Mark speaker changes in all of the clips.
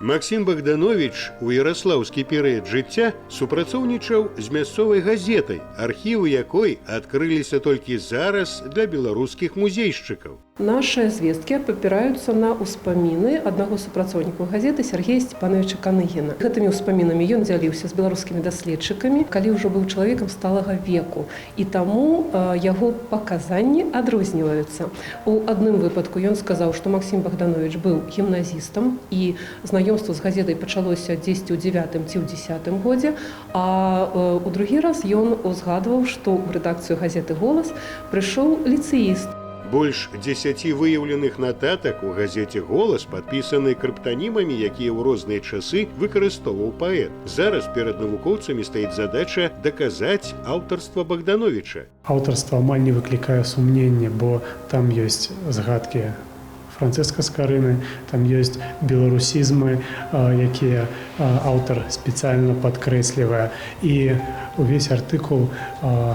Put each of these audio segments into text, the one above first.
Speaker 1: Максім Багдановіч у яраслаўскі перыяд жыцця супрацоўнічаў з мясцовай газетай, архівы якой адкрыліся толькі зараз для беларускіх музейшчыкаў.
Speaker 2: Нашыя звесткі абапіраюцца на ўспаміны аднаго з супрацоўнікаў газеты Сяргея Сцяпанавіча Каныгіна. Гэтымі ўспамінамі ён дзяліўся з беларускімі даследчыкамі, калі ўжо быў чалавекам сталага веку. І таму яго паказанні адрозніваюцца. У адным выпадку ён сказаў, што Максім Багдановіч быў гімназістам і знаёмства з газетай пачалося дзесьці ў дзевятым ці ў дзясятым годзе, а у другі раз ён узгадваў, што ў рэдакцыю газеты «Голас» прыйшоў ліцэіст.
Speaker 1: Больш 10 выяўленых нататак у газеце «Голас» падпісаны крыптанімамі, якія ў розныя часы выкарыстоўваў паэт. Зараз перад навукоўцамі стаіць задача даказаць аўтарства Багдановіча.
Speaker 3: Аўтарства амаль не выклікае сумнення, бо там ёсць згадкі Францыска Скарыны, там ёсць беларусізмы, якія аўтар спецыяльна падкрэслівае. І увесь артыкул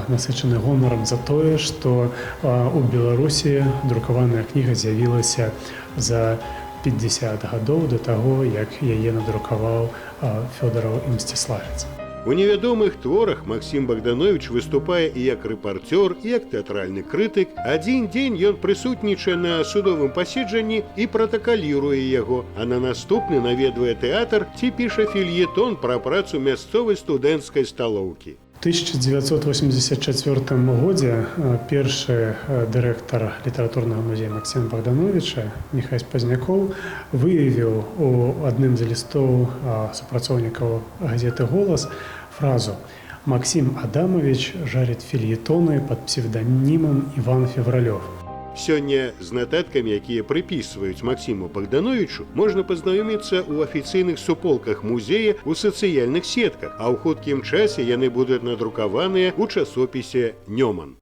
Speaker 3: насычаны гонарам за тое, што у Беларусі друкаваная кніга з'явілася за 50 гадоў да таго, як яе надрукаваў Фёдараў і Мсціславец.
Speaker 1: У невядомых творах Максім Багдановіч выступае і як рэпарцёр, і як тэатральны крытык. Адзін дзень ён прысутнічае на судовым паседжанні і пратакаліруе яго, а на наступны наведвае тэатр ці піша фельетон пра працу мясцовай студэнцкай сталоўкі.
Speaker 3: 1984 годзе першы дырэктар літаратурнага музея Максіма Багдановіча Міхась Пазнякоў выявіў у адным з лістоў супрацоўнікаў газеты «Голас» фразу: «Максим Адамович жарит фельетоны под псевдонимом Иван Февралев».
Speaker 1: Сёння з нататкамі, якія прыпісваюць Максіму Багдановічу, можна пазнаёміцца ў афіцыйных суполках музея ў сацыяльных сетках, а ў хуткім часе яны будуць надрукаваныя ў часопісе «Нёман».